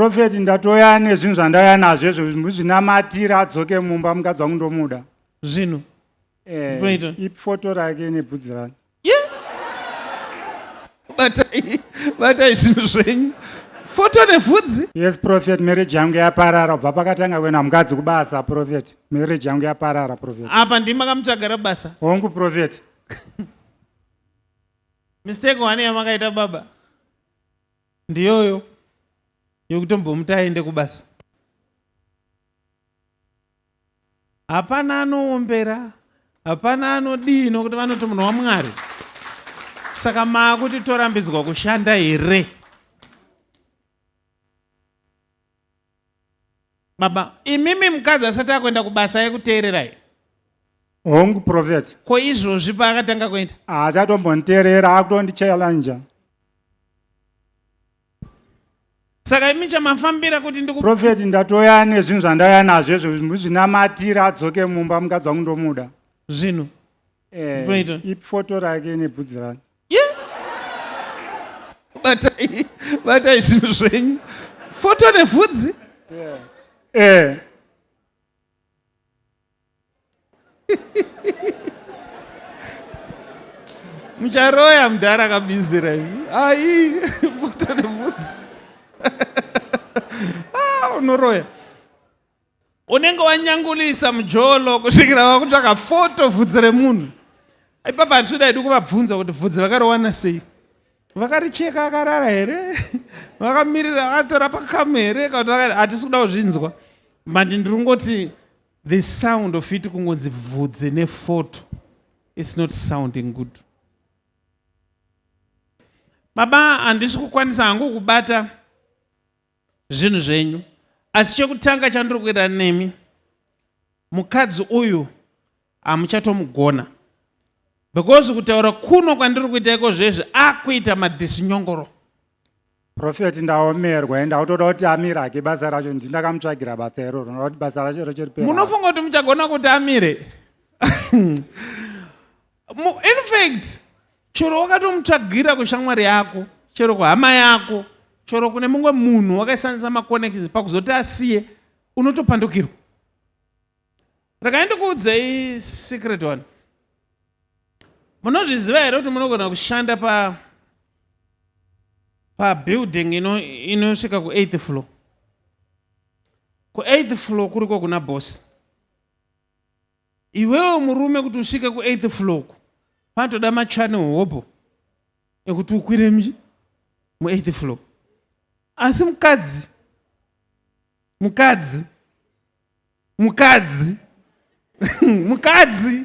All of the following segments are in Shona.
Prophet ndatouya nezvinhu zvandauya nazvo izvo muzvinamatira adzoke mumba mukadzi wangu ndomuda. Zvinhu. Eh, ifoto rake nebvudzi rake. Yeah. Batai, batai zvinhu zvenyu. Foto nevhudzi? Yes prophet, marriage yangu yaparara kubva pakatanga kuenda mukadzi kubasa prophet. Marriage yangu yaparara prophet. Apa ndimi makamutsvagara basa? Hongu prophet. Mistake one yamakaita baba. Ndiyoyo yekutombomuti aende kubasa. Hapana anoombera, hapana anodii nokuti vanoti munhu waMwari. Saka maakuti torambidzwa kushanda here? Baba, imimi mukadzi asati akuenda kubasa yekuteererai. Hongu prophet. Ko izvozvi paakatanga kuenda? Haachatombonditeerera akutondichallenge. Saka imi chamafambira kuti ndiku Prophet ndatouya nezvinhu zvandauya nazvo izvo muzvinamatira adzoke mumba mukadzi wangu ndomuda. Zvinhu. Eh, ifoto rake nebvudzi rake. Yeah. Batai, batai zvinhu zvenyu. Foto nevhudzi. Yeah. Eh. Mucharoya mudhara akabizira imi. Ai, foto nevhudzi. Ah, unoroya. Unenge wanyangulisa mujolo kusvikira wakutsvaka foto vhudzi remunhu. Ipapa hatisi hedu kuvabvunza kuti vhudzi vakariwana sei. Vakaricheka akarara here? Vakamirira vakatora pakamu here? Kana hatisi kuda kuzvinzwa. But ndiri kungoti the sound of it kungonzi vhudzi nefoto it's not sounding good. Baba handisi kukwanisa hangu kubata zvinhu zvenyu asi chekutanga chandiri kuita nemi mukadzi uyu hamuchatomugona because kutaura kuno kwandiri kuita iko zvezvi akuita madhisinyongoro. Prophet ndaomerwa ende autoda kuti amire hake basa racho ndini ndakamutsvagira basa iroro ndoda kuti basa racho racho ripere. Munofunga kuti muchagona kuti amire? In fact chero wakatomutsvagira kushamwari yako chero kuhama yako chero kune mumwe munhu wakaishandisa maconnections pakuzoti asiye unotopandukirwa. Regai ndikuudzei secret one. Munozviziva here kuti munogona kushanda pa pabuilding inosvika ino ku8th floor. Ku8th floor kuriko kuna boss. Iwewe murume kuti usvike ku8th floor ku panotoda machannel hobho ekuti ukwire mu8th floor. Asi mukadzi mukadzi mukadzi mukadzi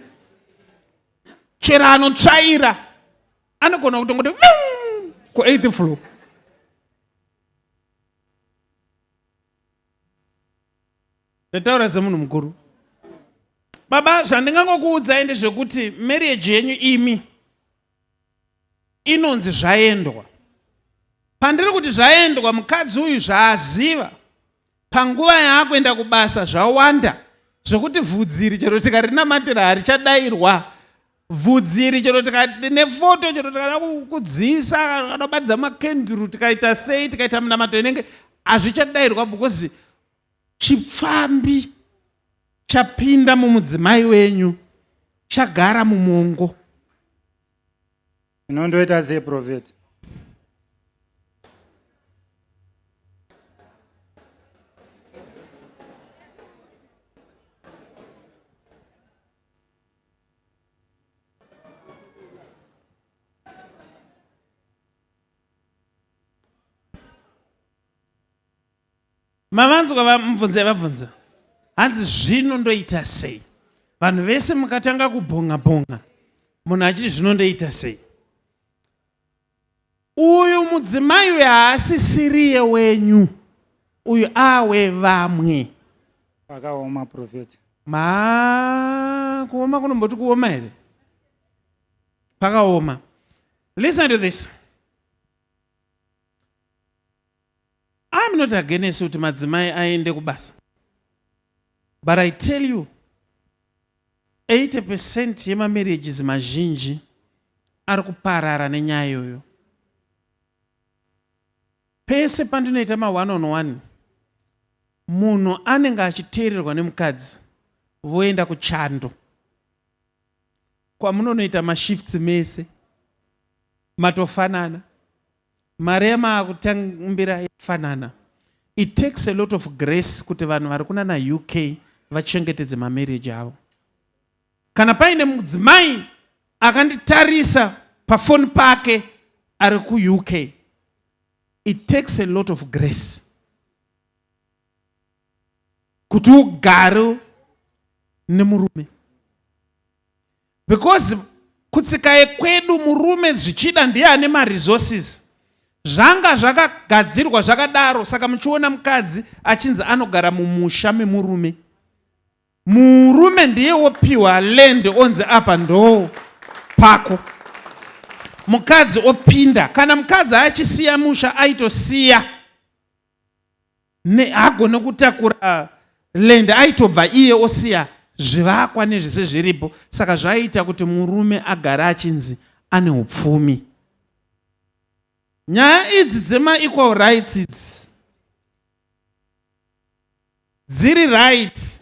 chero anotsvaira anogona kutongoti ku8th floor. Ndataura semunhu mukuru. Baba, zvandingangokuudzai ndezvekuti marriage yenyu imi inonzi zvaendwa. Pandiri kuti zvaendwa, mukadzi uyu zvaaziva panguva yaakuenda kubasa zvawanda zvekuti vhudzi iri chero tikarinamatira harichadairwa. Vhudzi iri chero nefoto chero tikada kudziisa kada kubatidza makenduru tikaita sei tikaita minamato inenge hazvichadairwa because chipfambi chapinda mumudzimai wenyu chagara mumongo. Inondoita sei prophet? Mavanzwa vamubvunza yavabvunza hanzi zvino ndoita sei? Vanhu vese mukatanga kubhonga bhonga munhu achiti zvino ndoita sei? Uyu mudzimai uyu haasisiriye wenyu uyu awe vamwe. Pakaoma prophet. Ma kuoma kunomboti kuoma here? Pakaoma. Listen to this. I'm not against kuti madzimai aende kubasa. But I tell you 80% yemamarriages mazhinji ari kuparara nenyaya iyoyo. Pese pandinoita ma one on one munhu anenge achiteererwa nemukadzi voenda kuchando kwamunonoita mashifts mese matofanana mari yamaakutambira yafanana. It takes a lot of grace kuti vanhu vari kunana UK vachengetedze mamarriage avo. Kana paine mudzimai akanditarisa pafoni pake ari kuUK, it takes a lot of grace kuti ugare nemurume, because kutsika yekwedu murume zvichida ndiye ane maresources, zvanga zvakagadzirwa zvakadaro. Saka muchiona mukadzi achinzi anogara mumusha memurume, murume ndiye wopiwa land onzi apa ndo pako, mukadzi opinda. Kana mukadzi achisiya musha aitosiya haagone kutakura land, aitobva iye osiya zvivakwa nezvese zviripo. Saka zvaiita kuti murume agare achinzi ane upfumi. Nyaya idzi dzemaequal rights idzi dziri right,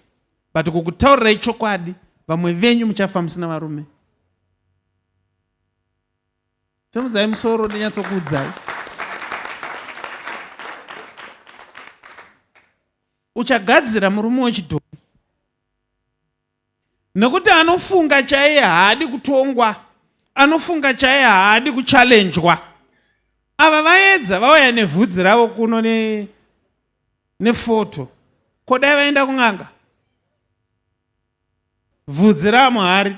but kukutaurirai chokwadi, vamwe venyu muchafa musina varume. Simudzai musoro ndinyatsokuudzai. Uchagadzira murume wechidhori nekuti anofunga chaiye haadi kutongwa, anofunga chaiye haadi kuchallenjwa. Ava vaedza vauya nevhudzi ravo kuno nefoto, ko dai vaenda kun'anga vhudzi ramuhari,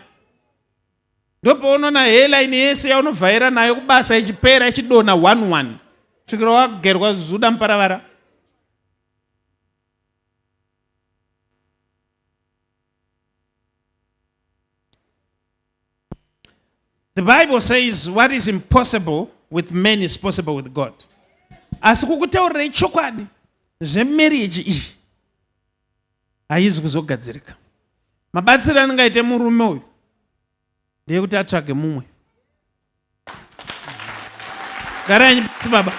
ndopaunoona hairline yese yaunovhaira nayo kubasa ichipera ichidonha 1-1 kusvikira wagerwa zuda muparavara. The Bible says what is impossible with men is possible with God. Asi kukutaurirai chokwadi, zvemarriage iyi haizi kuzogadzirika. Mabatsiro anongaite murume uyu ndeyekuti atsvage mumwe. Garai pasi baba.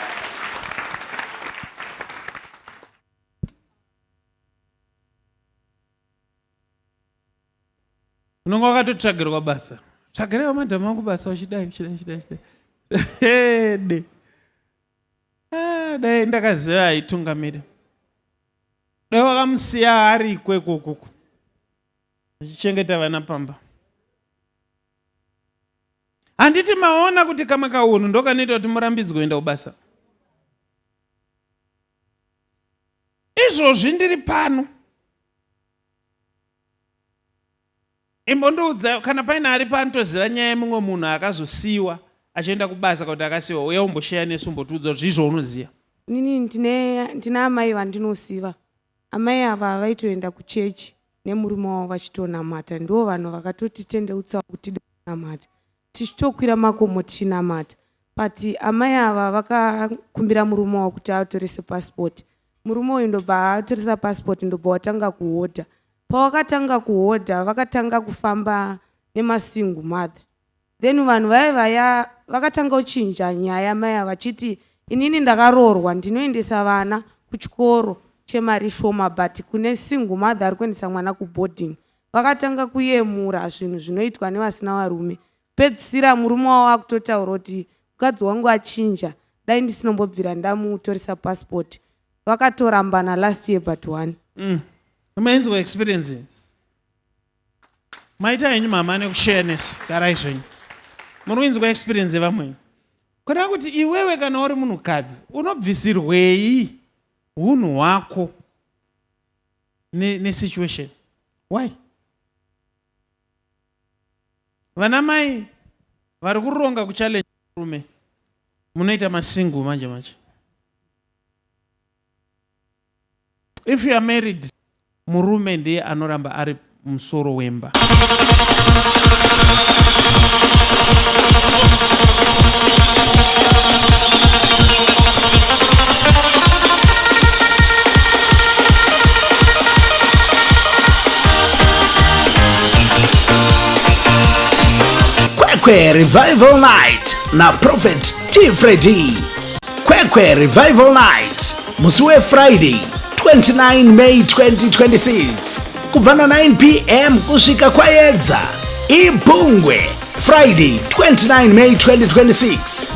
Unonga wakatotsvagirwa basa. Tsvagirai madhamu angu basa uchidai uchidai uchidai uchidai. Hede. Ah, dai ndakaziva aitungamira. Dai wakamusiya ari ikweko ukuku. Achichengeta vana pamba. Handiti maona kuti kamwe kaunhu ndokanoita kuti murambidzwe kuenda kubasa? Izvozvi ndiri pano. Imbondiudza kana paine ari pano toziva nyaya yemumwe munhu akazosiiwa achienda kubasa kana kuti akasiiwa, uya umbosheya nesu umbotiudza kuti zvii zvaunoziva. Inini ndine ndina amai vandinoziva. Amai ava vaitoenda kuchechi nemurume wavo vachitonamata. Ndivo vanhu vakatotitendeutsawo kuti tide kunamata. Tichitokwira makomo tichinamata. But amai ava vakakumbira murume wavo kuti atorese passport. Murume uyu ndobva atoresa passport ndobva watanga kuhodha. Pawakatanga kuhodha vakatanga kufamba nemasingle mother. Then vanhu vaye vaya vakatanga kuchinja nyaya mai ava vachiti inini ndakaroorwa ndinoendesa vana kuchikoro chemari shoma but kune single mother ari kuendesa mwana kuboarding. Vakatanga kuyemura zvinhu zvinoitwa nevasina varume. Pedzisira murume wavo akutotaura kuti mukadzi wangu achinja dai ndisinombobvira ndamutoresa passport. Vakatorambana last year but one. Mainzwa experience iyi? Maita henyu mama nekushare nesu. Garai zvenyu. Muri kuinzwa experience yevamweni. Kureva kuti iwewe kana uri munhukadzi unobvisirwei hunhu hwako nesituation? Why? Vana mai vari kuronga kuchallenge murume munoita masingle manje manje. If you are married, murume ndiye anoramba ari musoro wemba. Kwekwe Revival Night na Prophet T Freddy. Kwekwe Revival Night musi weFriday 29 May 2026 kubva na9 pm kusvika kwayedza. Ibhungwe Friday 29 May 2026,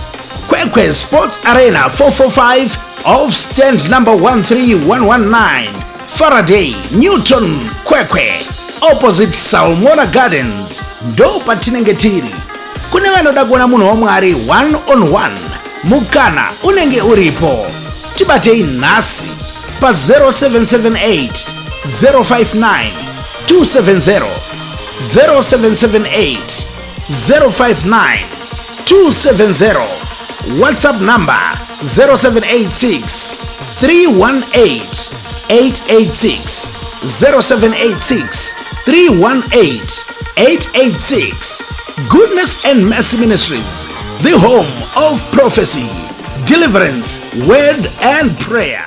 Kwekwe Sports Arena, 445 off stand number 13119, Faraday Newton, Kwekwe, opposite Salmona Gardens, ndo patinenge tiri. Kune vanoda kuona munhu waMwari one on one, mukana unenge uripo. Tibatei nhasi pa0778 059 270, 0778 059 270. WhatsApp number 0786 318 886, 0786 318 886. Goodness and Mercy Ministries, the home of prophecy, deliverance, word and prayer.